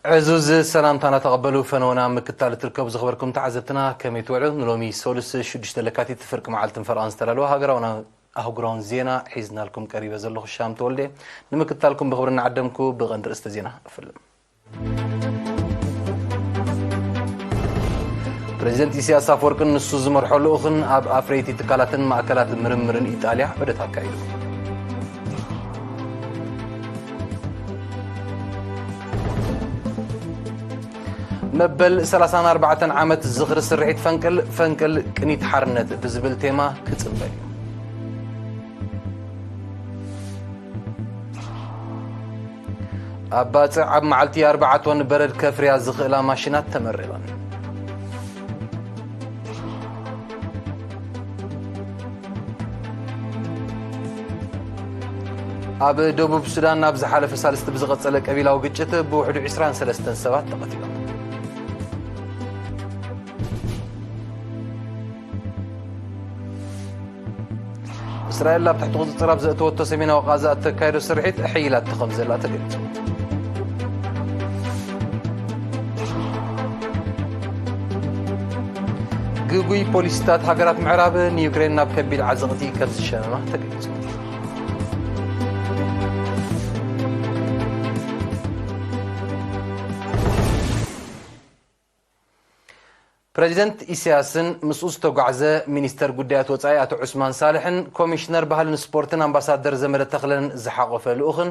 ዕዙዝ ሰላምታና ተቐበሉ። ፈነወና ምክታል እትርከቡ ዝኸበርኩም ተዓዘብትና ከመይ ትውዕሉ? ንሎሚ ሰሉስ ሽዱሽተ ለካቲት ፍርቂ መዓልትን ፈረቓን ዝተዳለወ ሃገራውን ኣህጉራውን ዜና ሒዝናልኩም ቀሪበ ዘለኹ ሻም ተወልደ። ንምክታልኩም ብኽብሪ እናዓደምኩ ብቐንዲ ርእስተ ዜና እፍልም። ፕሬዚደንት ኢሳያስ ኣፈወርቅን ንሱ ዝመርሖ ልኡኽን ኣብ ኣፍረይቲ ትካላትን ማእከላት ምርምርን ኢጣልያ ዑደት ኣካይዱ። መበል ሰላሳን ኣርባዕተን ዓመት ዝኽሪ ስርሒት ፈንቅል፣ ፈንቅል ቅኒት ሓርነት ብዝብል ቴማ ክጽንበል እዩ። ኣብ ባጽዕ ኣብ መዓልቲ ኣርባዓ ቶን በረድ ከፍርያ ዝኽእላ ማሽናት ተመሪቐን። ኣብ ደቡብ ሱዳን ኣብ ዝሓለፈ ሳልስቲ ብዝቐጸለ ቀቢላዊ ግጭት ብውሕዱ ዕስራን ሰለስተን ሰባት ተቐቲሎም። እስራኤል ኣብ ትሕቲ ቁጽጽር ኣብ ዘእተወቶ ሰሜናዊ ቃዛ እተካየዶ ስርሒት ኣሐይላቶ ከም ዘላ ተገሊጹ። ግጉይ ፖሊሲታት ሃገራት ምዕራብ ንዩክሬን ናብ ከቢድ ዓዘቕቲ ከም ዝሸመማ ተገሊጹ። ፕረዚደንት ኢሳያስን ምስኡ ዝተጓዕዘ ሚኒስተር ጉዳያት ወጻኢ ኣቶ ዑስማን ሳልሕን ኮሚሽነር ባህልን ስፖርትን ኣምባሳደር ዘመደ ተኽለን ዝሓቖፈ ልኡኽን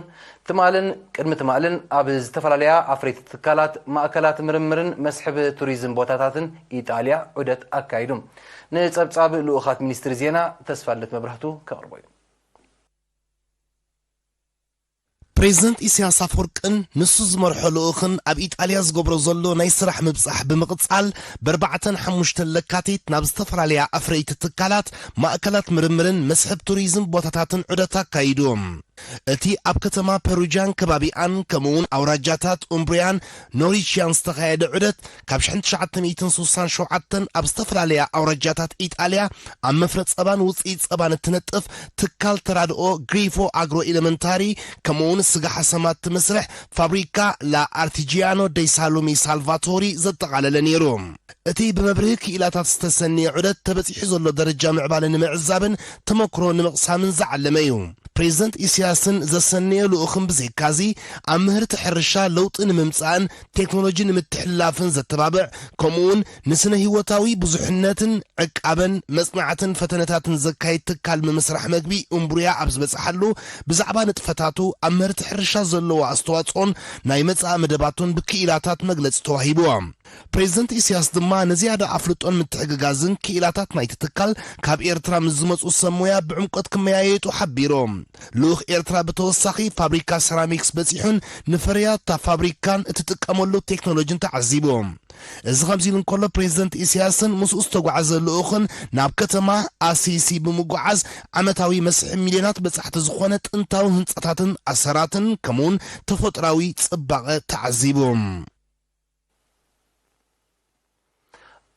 ትማልን ቅድሚ ትማልን ኣብ ዝተፈላለያ ኣፍረይቲ ትካላት፣ ማእከላት ምርምርን መስሕብ ቱሪዝም ቦታታትን ኢጣልያ ዑደት ኣካይዱ። ንጸብጻብ ልኡኻት ሚኒስትሪ ዜና ተስፋልደት መብራህቱ ከቕርቦ እዩ። ፕሬዚደንት ኢሳያስ ኣፈወርቅን ንሱ ዝመርሖ ልኡኽን ኣብ ኢጣልያ ዝገብሮ ዘሎ ናይ ስራሕ ምብጻሕ ብምቕጻል፣ ብኣርባዕተን ሓሙሽተን ለካቲት ናብ ዝተፈላለያ ኣፍረይቲ ትካላት፣ ማእከላት ምርምርን መስሕብ ቱሪዝም ቦታታትን ዑደት ኣካይዱ። እቲ ኣብ ከተማ ፐሩጅያን ከባቢኣን፣ ከምኡውን ኣውራጃታት ኡምብሪያን ኖሪችያን ዝተኻየደ ዑደት፣ ካብ ሽሕን ትሽዓተ ሚእትን ስሳን ሸውዓተን ኣብ ዝተፈላለያ ኣውራጃታት ኢጣልያ ኣብ መፍረ ጸባን ውጽኢት ጸባን እትነጥፍ ትካል ተራድኦ ግሪፎ ኣግሮ ኤለመንታሪ፣ ከምኡውን ስጋ ሓሰማ እትመስርሕ ፋብሪካ ላ ኣርቲጂያኖ ደይ ሳሉሚ ሳልቫቶሪ ዘጠቓለለ ነይሩ። እቲ ብመብርሂ ክኢላታት ዝተሰነየ ዑደት ተበጺሑ ዘሎ ደረጃ ምዕባለ ንምዕዛብን ተመክሮ ንምቕሳምን ዝዓለመ እዩ። ፕሬዚደንት ኢሳያስን ዘሰነዮ ልኡኽን ብዘይካዚ፣ ኣብ ምህርቲ ሕርሻ ለውጢ ንምምጻእን ቴክኖሎጂ ንምትሕልላፍን ዘተባብዕ፣ ከምኡውን ንስነ ህይወታዊ ብዙሕነትን ዕቃበን መጽናዕትን ፈተነታትን ዘካይድ ትካል ምምስራሕ መግቢ እምቡርያ ኣብ ዝበጽሓሉ፣ ብዛዕባ ንጥፈታቱ፣ ኣብ ምህርቲ ሕርሻ ዘለዎ ኣስተዋጽኦን ናይ መጻኢ መደባቱን ብክኢላታት መግለጺ ተዋሂብዎ። ፕሬዚደንት ኢሳያስ ድማ ንዝያዳ ኣፍልጦን ምትሕግጋዝን ክኢላታት ናይቲ ትካል ካብ ኤርትራ ምስ ዝመጹ ሰብ ሞያ ብዕምቆት ክመያየጡ ሓቢሩ። ልኡኽ ኤርትራ ብተወሳኺ ፋብሪካ ሰራሚክስ በጺሑን ንፍርያት እታ ፋብሪካን እትጥቀመሉ ቴክኖሎጂን ተዓዚቡ። እዚ ከምዚ ኢሉ እንከሎ፣ ፕሬዚደንት ኢሳያስን ምስኡ ዝተጓዓዘ ልኡኽን ናብ ከተማ ኣሲሲ ብምጉዓዝ ዓመታዊ መስሕብ ሚልዮናት በጻሕቲ ዝኾነ ጥንታዊ ህንጻታትን ኣሰራትን ከምኡውን ተፈጥሮኣዊ ጽባቐ ተዓዚቡ።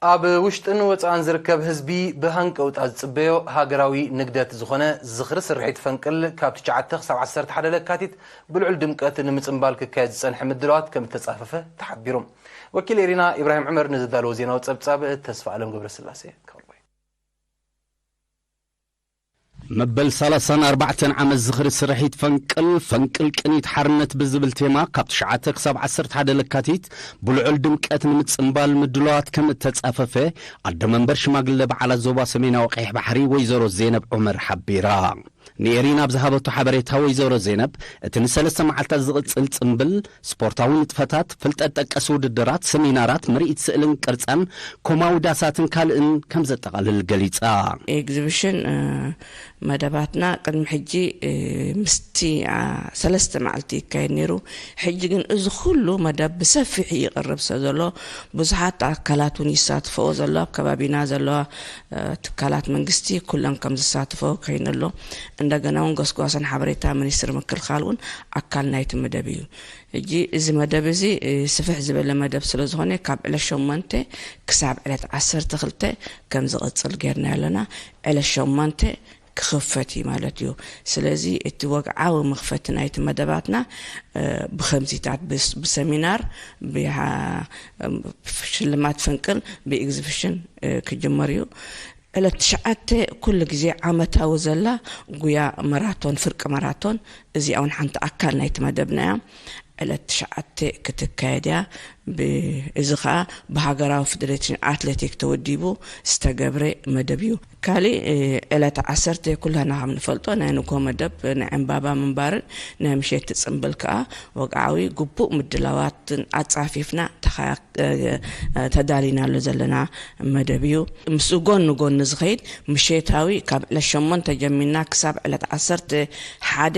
ኣብ ውሽጥን ወጻእን ዝርከብ ህዝቢ ብሃንቀውታ ዝጽበዮ ሃገራዊ ንግደት ዝኾነ ዝኽሪ ስርሒት ፈንቅል ካብ ትሽዓተ ክሳብ ዓሰርተ ሓደ ለካቲት ብልዑል ድምቀት ንምጽንባል ክካየድ ዝጸንሐ ምድላዋት ከም እተጻፈፈ ተሓቢሩ። ወኪል ኤሪና ኢብራሂም ዑመር ንዝዳለዎ ዜናዊ ጸብጻብ ተስፋ ኣለም ገብረስላሴ ከቕርቦ እዩ። መበል ሰላሳን ኣርባዕተን ዓመት ዝኽሪ ስርሒት ፈንቅል፣ ፈንቅል ቅኒት ሓርነት ብዝብል ቴማ ካብ ትሽዓተ ክሳብ ዓሰርተ ሓደ ለካቲት ብልዑል ድምቀት ንምጽንባል ምድላዋት ከም እተጻፈፈ ኣደ መንበር ሽማግለ በዓላት ዞባ ሰሜናዊ ቀይሕ ባሕሪ ወይዘሮ ዜነብ ዑመር ሓቢራ። ንኤሪና ኣብ ዝሃበቶ ሓበሬታ ወይዘሮ ዜነብ፣ እቲ ንሰለስተ መዓልታት ዝቕጽል ጽምብል ስፖርታዊ ንጥፈታት፣ ፍልጠት ጠቀስ ውድድራት፣ ሰሚናራት፣ ምርኢት ስእልን ቅርጻን፣ ኮማዊ ዳሳትን ካልእን ከም ዘጠቓልል ገሊጻ። ኤግዚቢሽን፣ እ፣ መደባትና ቅድሚ ሕጂ፣ እ፣ ምስቲ፣ አ፣ ሰለስተ መዓልቲ ይካየድ ነይሩ። ሕጂ ግን እዚ ኩሉ መደብ ብሰፊሕ ይቕርብ ስለ ዘሎ ብዙሓት ኣካላት እውን ይሳትፈኦ ዘሎ። ኣብ ከባቢና ዘለዋ፣ እ፣ ትካላት መንግስቲ ኩለን ከም ዝሳትፈኦ ኮይኑ ኣሎ። እንደገና እውን ጎስጓስን ሓበሬታ ሚኒስትሪ ምክልኻል እውን ኣካል ናይቲ መደብ እዩ። ሕጂ እዚ መደብ እዚ፣ እ፣ ስፍሕ ዝበለ መደብ ስለ ዝኾነ ካብ ዕለት ሸሞንተ ክሳብ ዕለት ዓሰርተ ክልተ ከም ዝቕጽል ጌርና ኣለና። ዕለት ሸሞንተ ክኽፈት እዩ ማለት እዩ። ስለዚ እቲ ወግዓዊ መኽፈቲ ናይቲ መደባትና ብከምዚታት ብሰሚናር፣ ሽልማት ፈንቅል፣ ብኤግዚቢሽን ክጅመር እዩ። ዕለት ትሽዓተ ኩሉ ግዜ ዓመታዊ ዘላ ጉያ ማራቶን፣ ፍርቂ ማራቶን፣ እዚኣ እውን ሓንቲ ኣካል ናይቲ መደብና እያ። ዕለት ትሽዓተ ክትካየድ እያ። እዚ ከዓ ብሃገራዊ ፌደሬሽን ኣትሌቲክ ተወዲቡ ዝተገብረ መደብ እዩ። ካሊእ ዕለት ዓሰርተ ኩላና ከም ንፈልጦ ናይ ንግሆ መደብ ናይ ዕምባባ ምንባርን ናይ ምሸት ጽምብል ከዓ ወግዓዊ ግቡእ ምድላዋትን ኣጻፊፍና ተዳሊናሉ ዘለና መደብ እዩ። ምስኡ ጎኒ ጎኒ ዝኸይድ ምሸታዊ ካብ ዕለት ሸሞንተ ጀሚርና ክሳብ ዕለት ዓሰርተ ሓደ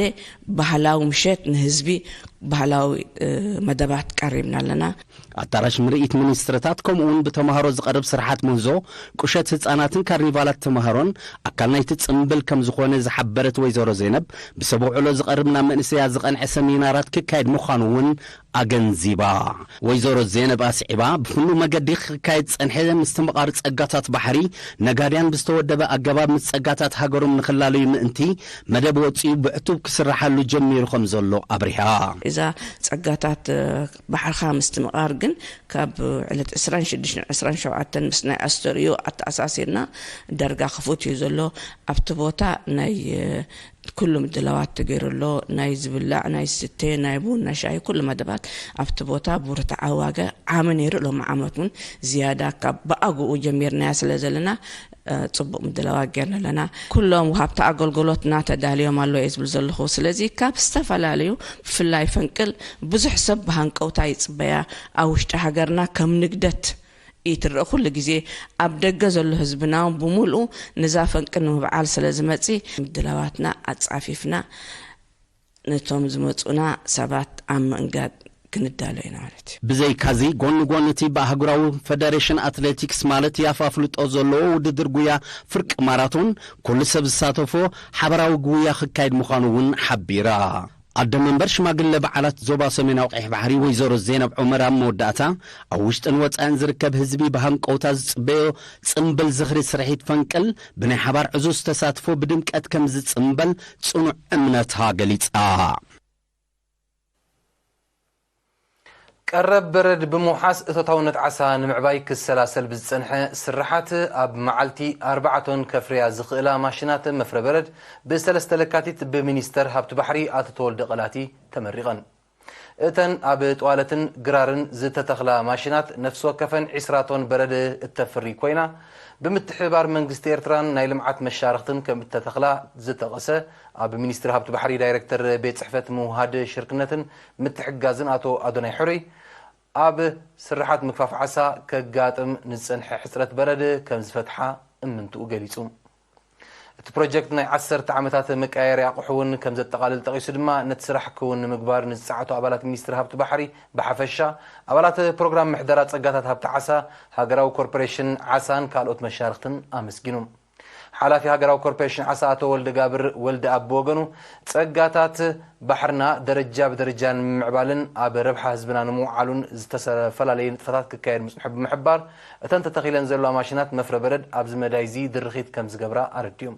ባህላዊ ምሸት ንህዝቢ ባህላዊ መደባት ቀሪብና ኣለና። ኣዳራሽ ምርኢት ሚኒስትርታት ከምኡ እውን ብተምሃሮ ዝቐርብ ስርሓት ምህዞ፣ ቁሸት ህጻናትን ካርኒቫላት ተምሃሮን ኣካል ናይቲ ጽምብል ከም ዝኾነ ዝሓበረት ወይዘሮ ዜነብ፣ ብሰብ ውዕሎ ዝቐርብ ናብ መንእሰያት ዝቐንዐ ሰሚናራት ክካየድ ምዃኑ እውን ኣገንዚባ። ወይዘሮ ዜነብ ኣስዒባ፣ ብፍሉይ መገዲ ክካየድ ዝጸንሐ ምስትምቓር ጸጋታት ባሕሪ ነጋድያን ብዝተወደበ ኣገባብ ምስ ጸጋታት ሃገሮም ንኽላለዩ ምእንቲ መደብ ወጺኡ ብዕቱብ ክስርሓሉ ጀሚሩ ከም ዘሎ ኣብሪሃ። እዛ ጸጋታት ባሕርኻ ምስትምቓር ግን ካብ ዕለት ዕስራን ሽዱሽተን ዕስራን ሸውዓተን ምስ ናይ ኣስተርእዮ ኣተኣሳሲርና ዳርጋ ክፉት እዩ ዘሎ። ኣብቲ ቦታ ናይ ኩሉ ምድላዋት ተገይሩ ኣሎ። ናይ ዝብላዕ፣ ናይ ዝስተ፣ ናይ ቡን፣ ናይ ሻሂ ኩሉ መደባት ኣብቲ ቦታ ብርትዓዊ ዋጋ ዓሚ ነይሩ። ሎሚ ዓመት እውን ዝያዳ ካብ ብኣግኡ ጀሚርናያ ስለ ዘለና ጽቡቕ ምድላዋት ጌርና ኣለና። ኩሎም ወሃብቲ ኣገልግሎትና ተዳልዮም ኣለዉ እየ ዝብል ዘለኹ። ስለዚ ካብ ዝተፈላለዩ ብፍላይ ፈንቅል ብዙሕ ሰብ ብሃንቀውታ ይጽበያ። ኣብ ውሽጢ ሃገርና ከም ንግደት ይትረእ ኩሉ ግዜ ኣብ ደገ ዘሎ ህዝብና እውን ብምልኡ ንዛ ፈንቅል ንምብዓል ስለ ዝመጽእ ምድላዋትና ኣጻፊፍና ነቶም ዝመጹና ሰባት ኣብ ምእንጋድ ክንዳሎ ኢና ማለት እዩ። ብዘይካዚ ጎኒ ጎኒ እቲ ብኣህጉራዊ ፈደሬሽን ኣትሌቲክስ ማለት ያፋ ኣፍልጦ ዘለዎ ውድድር ጉያ ፍርቂ ማራቶን ኩሉ ሰብ ዝሳተፎ ሓበራዊ ጉያ ክካየድ ምዃኑ እውን ሓቢራ። ኣደ መንበር ሽማግለ በዓላት ዞባ ሰሜናዊ ቀይሕ ባሕሪ ወይዘሮ ዜነብ ዑመር ኣብ መወዳእታ ኣብ ውሽጥን ወጻእን ዝርከብ ህዝቢ ብሃንቀውታ ዝጽበዮ ጽምብል ዝኽሪ ስርሒት ፈንቅል ብናይ ሓባር ዕዙዝ ተሳትፎ ብድምቀት ከም ዝጽምበል ጽኑዕ እምነታ ገሊጻ። ቀረብ በረድ ብምውሓስ እቶታውነት ዓሳ ንምዕባይ ክሰላሰል ብዝጸንሐ ስርሓት ኣብ መዓልቲ ኣርባዓ ቶን ከፍርያ ዝኽእላ ማሽናት መፍረ በረድ ብሰለስተ ለካቲት ብሚኒስተር ሃብቲ ባሕሪ ኣቶ ተወልደ ቀላቲ ተመሪቐን። እተን ኣብ ጥዋለትን ግራርን ዝተተኽላ ማሽናት ነፍሲ ወከፈን ዒስራ ቶን በረድ እተፍሪ ኮይና፣ ብምትሕብባር መንግስቲ ኤርትራን ናይ ልምዓት መሻርኽትን ከም እተተኽላ ዝጠቐሰ ኣብ ሚኒስትሪ ሃብቲ ባሕሪ ዳይሬክተር ቤት ጽሕፈት ምውሃድ ሽርክነትን ምትሕግጋዝን ኣቶ ኣዶናይ ሕሩይ፣ ኣብ ስርሓት ምግፋፍ ዓሳ ከጋጥም ንዝጸንሐ ሕጽረት በረድ ከም ዝፈትሓ እምንትኡ ገሊጹ። እቲ ፕሮጀክት ናይ ዓሰርተ ዓመታት መቀያየሪ ኣቑሑ እውን ከም ዘጠቓልል ጠቒሱ ድማ፣ ነቲ ስራሕ ክውን ንምግባር ንዝጸዓቱ ኣባላት ሚኒስትሪ ሃብቲ ባሕሪ ብሓፈሻ፣ ኣባላት ፕሮግራም ምሕደራ ጸጋታት ሃብቲ ዓሳ፣ ሃገራዊ ኮርፖሬሽን ዓሳን ካልኦት መሻርኽትን ኣመስጊኑ። ሓላፊ ሃገራዊ ኮርፖሬሽን ዓሳ ኣቶ ወልደጋብር ወልደኣብ ብወገኑ፣ ጸጋታት ባሕርና ደረጃ ብደረጃ ንምምዕባልን ኣብ ረብሓ ህዝብና ንምውዓሉን ዝተፈላለዩ ንጥፈታት ክካየድ ምጽንሑ ብምሕባር፣ እተን ተተኺለን ዘለዋ ማሽናት መፍረ በረድ ኣብዚ መዳይ እዚ ድርኺት ከም ዝገብራ ኣረዲኡ።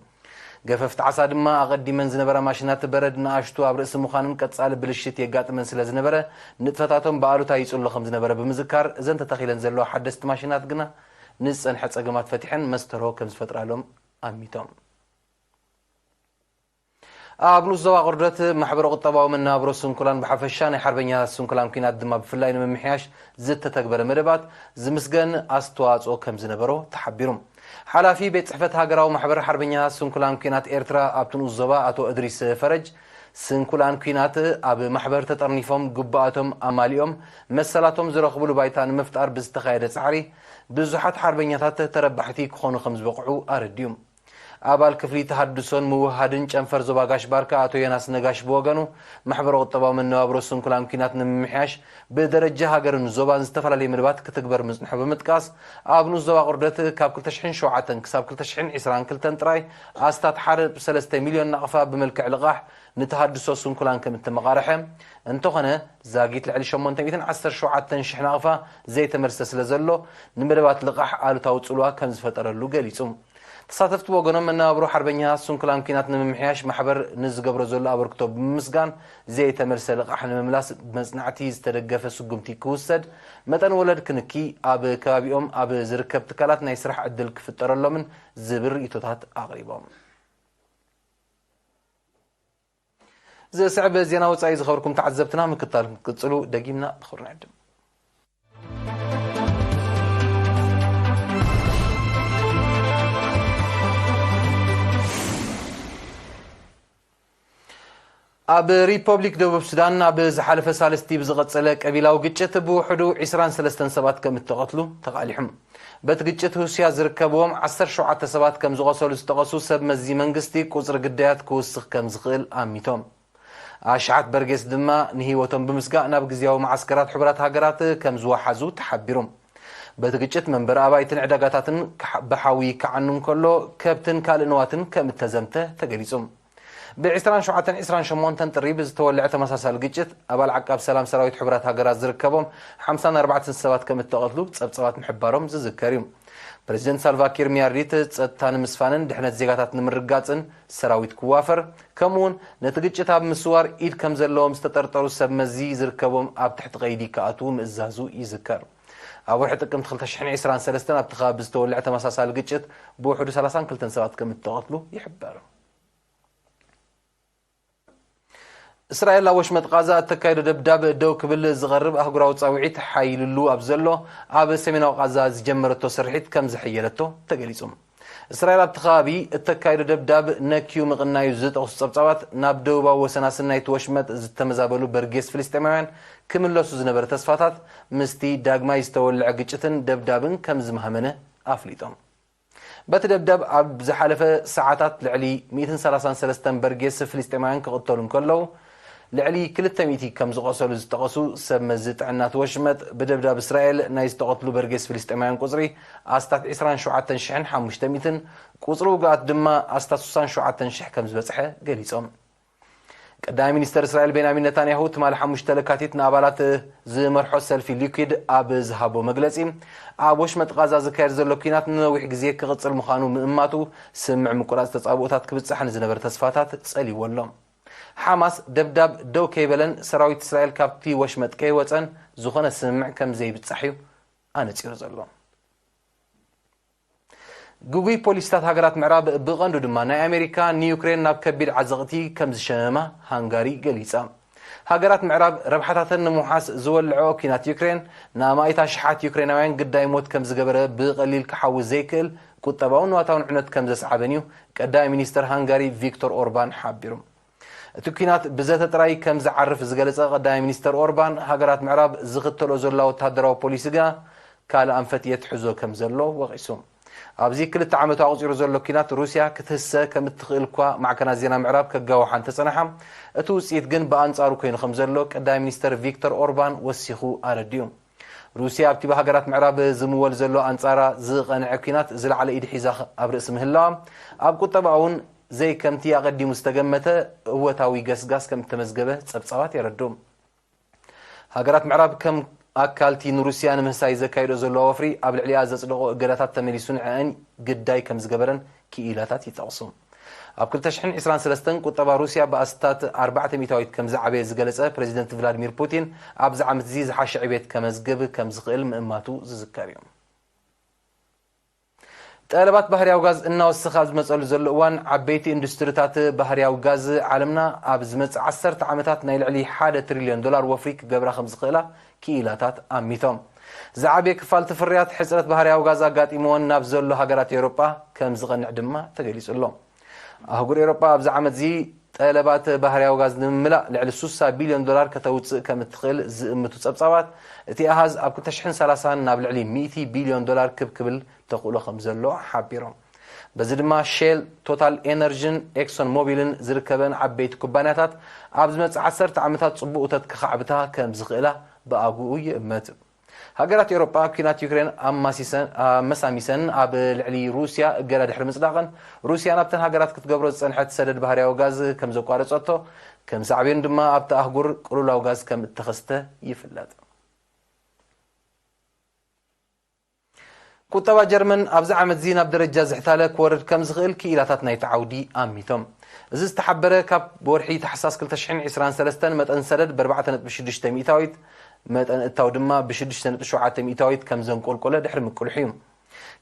ገፈፍቲ ዓሳ ድማ ኣቐዲመን ዝነበራ ማሽናት በረድ ንኣሽቱ ኣብ ርእሲ ምዃንን ቀጻሊ ብልሽት የጋጥመን ስለ ዝነበረ ንጥፈታቶም ብኣሉታ ይጽሎ ከም ዝነበረ ብምዝካር፣ እዘን ተተኺለን ዘለዋ ሓደስቲ ማሽናት ግና ንዝጸንሐ ጸገማት ፈቲሐን መስተርሆ ከም ዝፈጥራሎም ኣሚቶም። ኣብ ንኡስ ዞባ ቁርደት ማሕበረ ቁጠባዊ መነባብሮ ስንኩላን ብሓፈሻ ናይ ሓርበኛታት ስንኩላን ኲናት ድማ ብፍላይ ንምምሕያሽ ዝተተግበረ መደባት ዝምስገን ኣስተዋጽኦ ከም ዝነበሮ ተሓቢሩ። ሓላፊ ቤት ጽሕፈት ሃገራዊ ማሕበር ሓርበኛታት ስንኩላን ኲናት ኤርትራ ኣብቲ ንኡስ ዞባ ኣቶ እድሪስ ፈረጅ፣ ስንኩላን ኲናት ኣብ ማሕበር ተጠርኒፎም ግቡኣቶም ኣማሊኦም መሰላቶም ዝረኽብሉ ባይታ ንምፍጣር ብዝተኻየደ ጻዕሪ ብዙሓት ሓርበኛታት ተረባሕቲ ክኾኑ ከም ዝበቕዑ ኣረዲኡ። ኣባል ክፍሊ ተሃድሶን ምውህሃድን ጨንፈር ዞባ ጋሽ ባርካ ኣቶ ዮናስ ነጋሽ ብወገኑ፣ ማሕበረ ቁጠባዊ መነባብሮ ስንኩላን ኲናት ንምምሕያሽ ብደረጃ ሃገርን ዞባን ዝተፈላለዩ መደባት ክትግበር ምጽንሑ ብምጥቃስ፣ ኣብ ንኡስ ዞባ ቁርደት ካብ ክልተ ሽሕን ሸውዓተን ክሳብ ክልተ ሽሕን ዕስራን ክልተን ጥራይ ኣስታት ሓደ ነጥቢ ሰለስተ ሚልዮን ናቕፋ ብመልክዕ ልቓሕ ንተሃድሶ ስንኩላን ከም እተመቓርሐ፣ እንተኾነ ዛጊት ልዕሊ ሸሞንተ ሚእትን ዓሰርተ ሸውዓተን ሽሕ ናቕፋ ዘይተመልሰ ስለ ዘሎ፣ ንመደባት ልቓሕ ኣሉታዊ ጽልዋ ከም ዝፈጠረሉ ገሊጹ። ተሳተፍቲ ብወገኖም፣ መነባብሮ ሓርበኛ ስንኩላን ኲናት ንምምሕያሽ ማሕበር ንዝገብሮ ዘሎ ኣበርክቶ ብምምስጋን፣ ዘይተመልሰ ልቓሕ ንምምላስ ብመጽናዕቲ ዝተደገፈ ስጉምቲ ክውሰድ፣ መጠን ወለድ ክንኪ፣ ኣብ ከባቢኦም ኣብ ዝርከብ ትካላት ናይ ስራሕ ዕድል ክፍጠረሎምን ዝብል ርእይቶታት ኣቕሪቦም። ዝስዕብ ዜና ወጻኢ ዝኸበርኩም ተዓዘብትና ምክታል ክትቅጽሉ ደጊምና ብኽብሪ ንዕድም። ኣብ ሪፐብሊክ ደቡብ ሱዳን ኣብ ዝሓለፈ ሳልስቲ ብዝቐጸለ ቀቢላዊ ግጭት ብውሕዱ ዕስራን ሰለስተን ሰባት ከም እተቐትሉ ተቓሊሑ። በቲ ግጭት ሩስያ ዝርከብዎም ዓሰርተ ሸውዓተ ሰባት ከም ዝቖሰሉ ዝጠቐሱ ሰብ መዚ መንግስቲ፣ ቁጽሪ ግዳያት ክውስኽ ከም ዝኽእል ኣሚቶም። ኣሽሓት በርጌስ ድማ ንህይወቶም ብምስጋእ ናብ ግዝያዊ መዓስከራት ሕቡራት ሃገራት ከም ዝወሓዙ ተሓቢሩ። በቲ ግጭት መንበሪ ኣባይትን ዕዳጋታትን ክሓ-፣ ብሓዊ ክዓኑ እንከሎ፣ ከብትን ካልእ ንዋትን ከም እተዘምተ ተገሊጹ። ብ ዕስራን ሸውዓተን ዕስራን ሸሞንተን ጥሪ ብዝተወልዐ ተመሳሳሊ ግጭት፣ ኣባል ዓቃብ ሰላም ሰራዊት ሕቡራት ሃገራት ዝርከቦም ሓምሳን ኣርባዕተን ሰባት ከም እተቐትሉ ጸብጻባት ምሕባሮም ዝዝከር እዩ። ፕረዚደንት ሳልቫ ኪር ሚያርዲት ጸጥታ ንምስፋንን ድሕነት ዜጋታት ንምርጋጽን ሰራዊት ክዋፈር፣ ከምኡውን ነቲ ግጭት ኣብ ምስዋር ኢድ ከም ዘለዎም ዝተጠርጠሩ ሰብ መዚ ዝርከቦም ኣብ ትሕቲ ቀይዲ ክኣትዉ ምእዛዙ ይዝከር። ኣብ ወርሒ ጥቅምቲ ክልተ ሽሕን ዕስራን ሰለስተን ኣብቲ ከባቢ ዝተወልዐ ተመሳሳሊ ግጭት ብውሕዱ ሰላሳን ክልተን ሰባት ከም እተቐትሉ ይሕበር። እስራኤል ኣብ ወሽመጥ ቃዛ እተካይዶ ደብዳብ ደው ክብል ዝቐርብ ኣህጉራዊ ጻውዒት ሓይልሉ ኣብ ዘሎ ኣብ ሰሜናዊ ቃዛ ዝጀመረቶ ስርሒት ከም ዘሐየለቶ ተገሊጹ። እስራኤል ኣብቲ ከባቢ እተካይዶ ደብዳብ ነክዩ ምቕናዩ ዝጠቕሱ ጸብጻባት፣ ናብ ደቡባዊ ወሰናስን ናይቲ ወሽመጥ ዝተመዛበሉ በርጌስ ፍልስጤማውያን ክምለሱ ዝነበረ ተስፋታት፣ ምስቲ ዳግማይ ዝተወልዐ ግጭትን ደብዳብን ከም ዝማህመነ ኣፍሊጦም። በቲ ደብዳብ ኣብ ዝሓለፈ ሰዓታት ልዕሊ ሚእትን ሰላሳን ሰለስተን በርጌስ ፍልስጤማውያን ክቕተሉ እንከለዉ፣ ልዕሊ ክልተ ሚእቲ ከም ዝቖሰሉ ዝጠቐሱ ሰብ መዚ ጥዕና እቲ ወሽመጥ፣ ብደብዳብ እስራኤል ናይ ዝተቐትሉ በርጌስ ፍልስጤማውያን ቁጽሪ ኣስታት ዕስራን ሸውዓተን ሽሕን ሓሙሽተ ሚእትን፣ ቁጽሪ ውጉኣት ድማ ኣስታት ስሳን ሸውዓተን ሽሕ ከም ዝበጽሐ ገሊጾም። ቀዳማይ ሚኒስተር እስራኤል ቤንያሚን ነታንያሁ ትማሊ ሓሙሽተ ለካቲት ንኣባላት ዝመርሖ ሰልፊ ሊኩድ ኣብ ዝሃቦ መግለጺ፣ ኣብ ወሽመጥ ቃዛ ዝካየድ ዘሎ ኲናት ንነዊሕ ግዜ ክቕጽል ምዃኑ ምእማቱ፣ ስምምዕ ምቁራጽ ተጻብኦታት ክብጻሕ ንዝነበረ ተስፋታት ጸልይዎ ኣሎ። ሓማስ ደብዳብ ደው ከይበለን ሰራዊት እስራኤል ካብቲ ወሽመጥ ከይወጸን ዝኾነ ስምምዕ ከም ዘይብጻሕ እዩ ኣነጺሩ ዘሎ። ግጉይ ፖሊሲታት ሃገራት ምዕራብ፣ ብቐንዱ ድማ ናይ ኣሜሪካ፣ ንዩክሬን ናብ ከቢድ ዓዘቕቲ ከም ዝሸመማ ሃንጋሪ ገሊጻ። ሃገራት ምዕራብ ረብሓታተን ንምውሓስ ዝወልዐኦ ኲናት ዩክሬን፣ ንኣማኢት ኣሽሓት ዩክሬናውያን ግዳይ ሞት ከም ዝገበረ፣ ብቐሊል ክሓዊ ዘይክእል ቁጠባውን ንዋታውን ዕንወት ከም ዘስዓበን እዩ ቀዳማይ ሚኒስተር ሃንጋሪ ቪክቶር ኦርባን ሓቢሩ። እቲ ኲናት ብዘተ ጥራይ ከም ዝዓርፍ ዝገለጸ ቀዳማይ ሚኒስተር ኦርባን፣ ሃገራት ምዕራብ ዝኽተልኦ ዘለዋ ወተሃደራዊ ፖሊሲ ግና ካልእ ኣንፈት የትሕዞ ከም ዘሎ ወቒሱ። ኣብዚ ክልተ ዓመቱ ኣቑጺሩ ዘሎ ኲናት፣ ሩስያ ክትህሰ ከም እትኽእል እኳ ማዕከናት ዜና ምዕራብ ከጋውሓ እንተጸንሓ፣ እቲ ውጽኢት ግን ብኣንጻሩ ኮይኑ ከም ዘሎ ቀዳማይ ሚኒስተር ቪክቶር ኦርባን ወሲኹ ኣረዲኡ። ሩስያ ኣብቲ ብሃገራት ምዕራብ ዝምወል ዘሎ ኣንጻራ ዝቐንዐ ኲናት ዝለዓለ ኢድ ሒዛ ኣብ ርእሲ ምህላዋ፣ ኣብ ቁጠባኣ እውን ዘይከምቲ ኣቐዲሙ ዝተገመተ እወታዊ ገስጋስ ከም እተመዝገበ ጸብጻባት የረድኡ። ሃገራት ምዕራብ ከም ኣካልቲ ንሩስያ ንምህሳይ ዘካይዶ ዘለዋ ወፍሪ፣ ኣብ ልዕሊኣ ዘጽደቖ እገዳታት ተመሊሱ ንዕአን ግዳይ ከም ዝገበረን ክኢላታት ይጠቕሱ። ኣብ ክልተ ሽሕን ዕስራን ሰለስተን ቁጠባ ሩስያ ብኣስታት ኣርባዕተ ሚእታዊት ከም ዝዓበየ ዝገለጸ ፕረዚደንት ቭላድሚር ፑቲን፣ ኣብዚ ዓመት እዚ ዝሓሸ ዕቤት ከመዝግብ ከም ዝኽእል ምእማቱ ዝዝከር እዩ። ጠለባት ባህርያዊ ጋዝ እናወሰኸ ኣብ ዝመጸሉ ዘሎ እዋን፣ ዓበይቲ ኢንዱስትሪታት ባህርያዊ ጋዝ ዓለምና ኣብ ዝመጽእ ዓሰርተ ዓመታት ናይ ልዕሊ ሓደ ትሪልዮን ዶላር ወፍሪ ክገብራ ከም ዝኽእላ ክኢላታት ኣሚቶም። ዝዓበየ ክፋል እቲ ፍርያት ሕጽረት ባህርያዊ ጋዝ ኣጋጢምወን ናብ ዘሎ ሃገራት ኤውሮጳ ከም ዝቐንዕ ድማ ተገሊጹ ኣሎ። ኣህጉር ኤውሮጳ ኣብዚ ዓመት እዚ ጠለባት ባህርያዊ ጋዝ ንምምላእ ልዕሊ ስሳ ቢልዮን ዶላር ከተውጽእ ከም እትኽእል ዝእምቱ ጸብጻባት፣ እቲ ኣሃዝ ኣብ ክልተ ሽሕን ሰላሳን ናብ ልዕሊ ሚእቲ ቢልዮን ዶላር ክብ ክብል ተኽእሎ ከም ዘሎ ሓቢሮም። በዚ ድማ ሼል፣ ቶታል ኤነርጂን ኤክሶን ሞቢልን ዝርከበን ዓበይቲ ኩባንያታት ኣብ ዝመጽእ ዓሰርተ ዓመታት ጽቡቕ እቶት ከኻዕብታ ከም ዝኽእላ ብኣግኡ ይእመት። ሃገራት ኤውሮጳ፣ ኲናት ዩክሬን ኣማሲሰን-፣ ኣመሳሚሰን ኣብ ልዕሊ ሩስያ እገዳ ድሕሪ ምጽዳቐን፣ ሩስያ ናብተን ሃገራት ክትገብሮ ዝጸንሐት ሰደድ ባህርያዊ ጋዝ ከም ዘቋረጸቶ፣ ከም ሳዕቤኑ ድማ ኣብቲ ኣህጉር ቅልውላው ጋዝ ከም እተኸስተ ይፍለጥ። ቁጠባ ጀርመን ኣብዚ ዓመት እዚ ናብ ደረጃ ዝሕታለ ክወርድ ከም ዝኽእል ክኢላታት ናይቲ ዓውዲ ኣሚቶም። እዚ ዝተሓበረ ካብ ወርሒ ታሕሳስ ክልተ ሽሕን ዕስራን ሰለስተን መጠን ሰደድ ብ4.6 ሚእታዊት፣ መጠን እታው ድማ ብ6.7 ሚእታዊት ከም ዘንቆልቆለ ድሕሪ ምቅልሑ እዩ።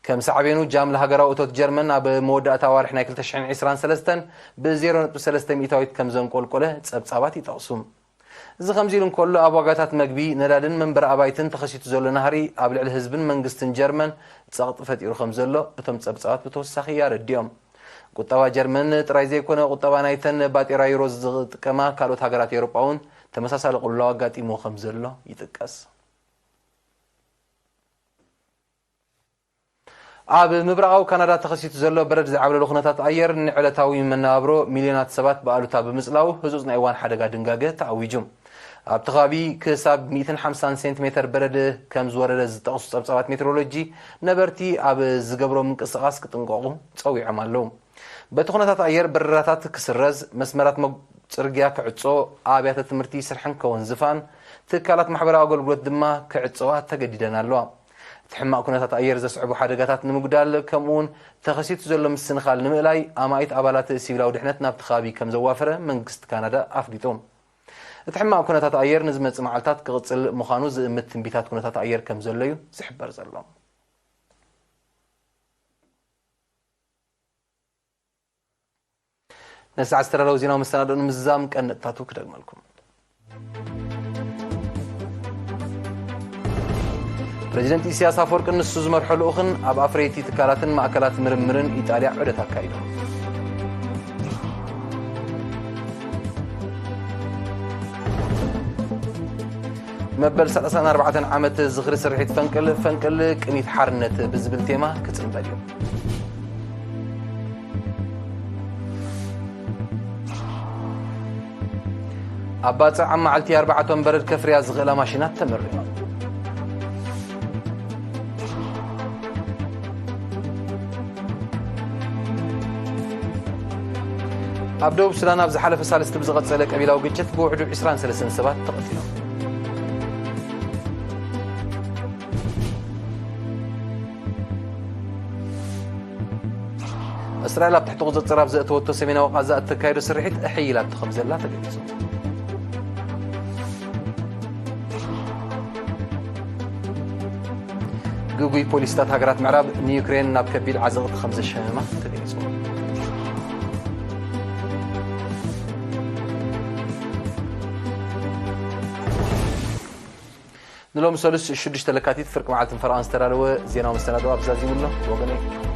ከም ሳዕቤኑ ጃምላ ሃገራዊ እቶት ጀርመን ኣብ መወዳእታ ኣዋርሕ ናይ ክልተ ሽሕን ዕስራን ሰለስተን ብ0.3 ሚእታዊት ከም ዘንቆልቆለ ጸብጻባት ይጠቕሱ። እዚ ከምዚ ኢሉ እንከሎ፣ ኣብ ዋጋታት መግቢ፣ ነዳድን መንበሪ ኣባይትን ተኸሲቱ ዘሎ ናህሪ ኣብ ልዕሊ ህዝብን መንግስትን ጀርመን ጸቕጢ ፈጢሩ ከም ዘሎ እቶም ጸብጻባት ብተወሳኺ ኣረዲኦም። ቁጠባ ጀርመን ጥራይ ዘይኮነ፣ ቁጠባ ናይተን ባጤራ ዩሮ ዝጥቀማ ካልኦት ሃገራት ኤውሮጳ እውን ተመሳሳሊ ቅልውላው ኣጋጢምዎ ከም ዘሎ ይጥቀስ። ኣብ ምብራቓዊ ካናዳ ተኸሲቱ ዘሎ በረድ ዝዓብለሉ ኩነታት ኣየር ንዕለታዊ መነባብሮ ሚልዮናት ሰባት ብኣሉታ ብምጽላው ህጹጽ ናይ እዋን ሓደጋ ድንጋገ ተኣዊጁ። ኣብቲ ከባቢ ክሳብ ሚእትን ሓምሳን ሴንቲሜተር በረድ ከም ዝወረደ ዝጠቕሱ ጸብጻባት ሜትሮሎጂ፣ ነበርቲ ኣብ ዝገብሮ ምንቅስቓስ ክጥንቀቑ ጸዊዖም ኣለዉ። በቲ ኩነታት ኣየር በረራታት ክስረዝ፣ መስመራት መግ-፣ ጽርግያ ክዕጾ፣ ኣብያተ ትምህርቲ ስርሐን ከወንዝፋን፣ ትካላት ማሕበራዊ ኣገልግሎት ድማ ክዕጸዋ ተገዲደን ኣለዋ። እቲ ሕማቕ ኩነታት ኣየር ዘስዕቡ ሓደጋታት ንምጉዳል፣ ከምኡውን ተኸሲቱ ዘሎ ምስንኻል ንምእላይ፣ ኣማኢት ኣባላት ሲቪላዊ ድሕነት ናብቲ ከባቢ ከም ዘዋፈረ መንግስቲ ካናዳ ኣፍሊጡ። እቲ ሕማቕ ኩነታት ኣየር ንዝመጽእ መዓልታት ክቕጽል ምዃኑ ዝእምት ትንቢታት ኩነታት ኣየር ከም ዘሎ እዩ ዝሕበር ዘሎ። ነዚ ሰዓት ዝተዳለዉ ዜናዊ መሰናድኦ ንምዝዛም ቀንጥታቱ ክደግመልኩም። ፕረዚደንት ኢሳያስ ኣፈወርቅን ንሱ ዝመርሖ ልኡኽን ኣብ ኣፍረይቲ ትካላትን ማእከላት ምርምርን ኢጣልያ ዑደት ኣካይዶም። መበል ሰላሳን ኣርባዕተን ዓመት ዝኽሪ ስርሒት ፈንቅል፣ ፈንቅል ቅኒት ሓርነት ብዝብል ቴማ ክጽንበል እዩ። ኣብ ባጽዕ ኣብ መዓልቲ ኣርባዕተ በረድ ከፍርያ ዝኽእላ ማሽናት ተመሪቖም። ኣብ ደቡብ ሱዳን ኣብ ዝሓለፈ ሳልስቲ ብዝቐጸለ ቀቢላዊ ግጭት ብውሕዱ ዕስራን ሰለስተን ሰባት ተቐቲሎም። እስራኤል ኣብ ትሕቲ ቁጽጽር ኣብ ዘእተወቶ ሰሜናዊ ቃዛ እተካየዶ ስርሒት እሕይላቶ ከም ዘላ ተገሊጹ። ግጉይ ፖሊሲታት ሃገራት ምዕራብ ንዩክሬን ናብ ከቢድ ዓዘቕቲ ከም ዘሸመማ ተገሊጹ። ንሎሚ ሰሉስ ሽዱሽተ ለካቲት ፍርቂ መዓልትን ፈረቓን ዝተዳለወ ዜናዊ መሰናድኦ ኣብዛ ዚምሎ ወገነይ።